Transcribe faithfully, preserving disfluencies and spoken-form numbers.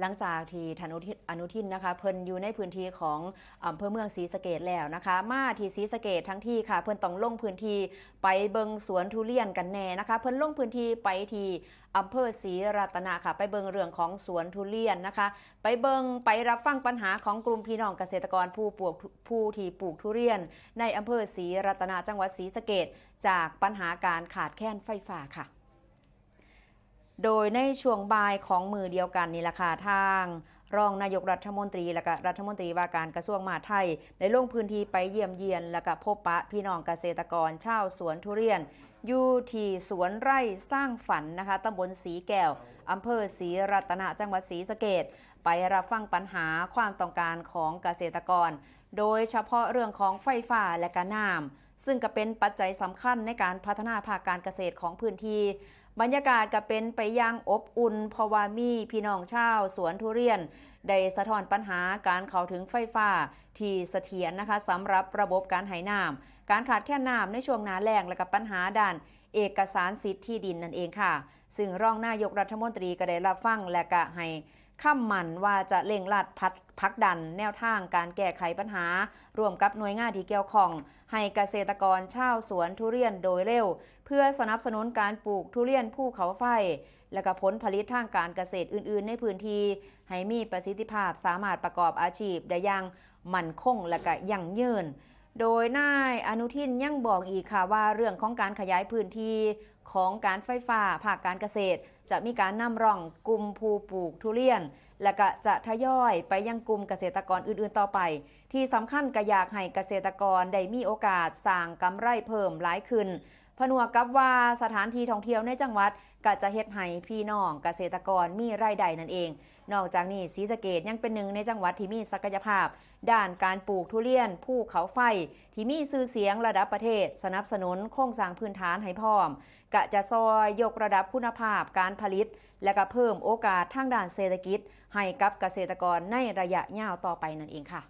หลังจากที่ท่านอนุทินอนุทินนะคะ เพิ่นอยู่ในพื้นที่ของอำเภอเมืองศรีสะเกษแล้วนะคะ มาที่ศรีสะเกษทั้งทีค่ะ เพิ่นต้องลงพื้นที่ไปเบิ่งสวนทุเรียนกันแน่นะคะ เพิ่นลงพื้นที่ไปที่อำเภอศรีรัตนะค่ะ ไปเบิ่งเรื่องของสวนทุเรียนนะคะ ไปเบิ่งไปรับฟังปัญหาของกลุ่มพี่น้องเกษตรกรผู้ปลูกผู้ที่ปลูกทุเรียนในอำเภอศรีรัตนะจังหวัดศรีสะเกษจากปัญหาการขาดแคลนไฟฟ้าค่ะ โดยในช่วงบ่ายของมื้อเดียวกันนี่แหละค่ะ ทางรองนายกรัฐมนตรี และก็รัฐมนตรีว่าการกระทรวงมหาดไทย ได้ลงพื้นที่ไปเยี่ยมเยียน และก็พบปะพี่น้องเกษตรกรชาวสวนทุเรียน อยู่ที่สวนไร่สร้างฝันนะคะ ตำบลศรีแก้ว อำเภอศรีรัตนะจังหวัดศรีสะเกษไปรับฟังปัญหาความต้องการของเกษตรกร โดยเฉพาะเรื่องของไฟฟ้าและก็น้ำ ซึ่งก็เป็นปัจจัยสำคัญในการพัฒนาภาคการเกษตรของพื้นที่ บรรยากาศก็เป็นไปอย่างอบอุ่น เพราะว่ามีพี่น้องชาวสวนทุเรียน ได้สะท้อนปัญหาการเข้าถึงไฟฟ้าที่เสถียรนะคะ สำหรับระบบการให้น้ำ การขาดแคลนน้ำในช่วงหน้าแล้ง และก็ปัญหาด้านเอกสารสิทธิ์ที่ดินนั่นเองค่ะ ซึ่งรองนายกรัฐมนตรีก็ได้รับฟัง และก็ให้คำมั่นว่าจะเร่งรัดพัดผลักดันแนวทางการแก้ไขปัญหา ร่วมกับหน่วยงานที่เกี่ยวข้อง ให้เกษตรกรชาวสวนทุเรียนโดยเร็ว เพื่อสนับสนุนการปลูกทุเรียนภูเขาไฟ และก็ผลผลิตทางการเกษตรอื่นๆ ในพื้นที่ ให้มีประสิทธิภาพสามารถประกอบอาชีพได้อย่างมั่นคงและก็ยั่งยืน โดยนายอนุทินยังบอกอีกค่ะว่าเรื่องของการขยายพื้นที่ของการไฟฟ้าภาคการเกษตร จะมีการนำร่องกลุ่มผู้ปลูกทุเรียน และก็จะทยอยไปยังกลุ่มเกษตรกรอื่นๆต่อไป ที่สำคัญก็อยากให้เกษตรกรได้มีโอกาสสร้างกำไรเพิ่มหลายขึ้น ผนวกกับว่าสถานที่ท่องเที่ยวในจังหวัดก็จะเฮ็ดให้พี่น้องเกษตรกรมีรายได้นั่นเอง นอกจากนี้ศรีสะเกษยังเป็นหนึ่งในจังหวัดที่มีศักยภาพ ด้านการปลูกทุเรียนภูเขาไฟ ที่มีชื่อเสียงระดับประเทศ สนับสนุนโครงสร้างพื้นฐานให้พร้อม ก็จะซอยยกระดับคุณภาพการผลิต และก็เพิ่มโอกาสทางด้านเศรษฐกิจ ให้กับเกษตรกรในระยะยาวต่อไปนั่นเองค่ะ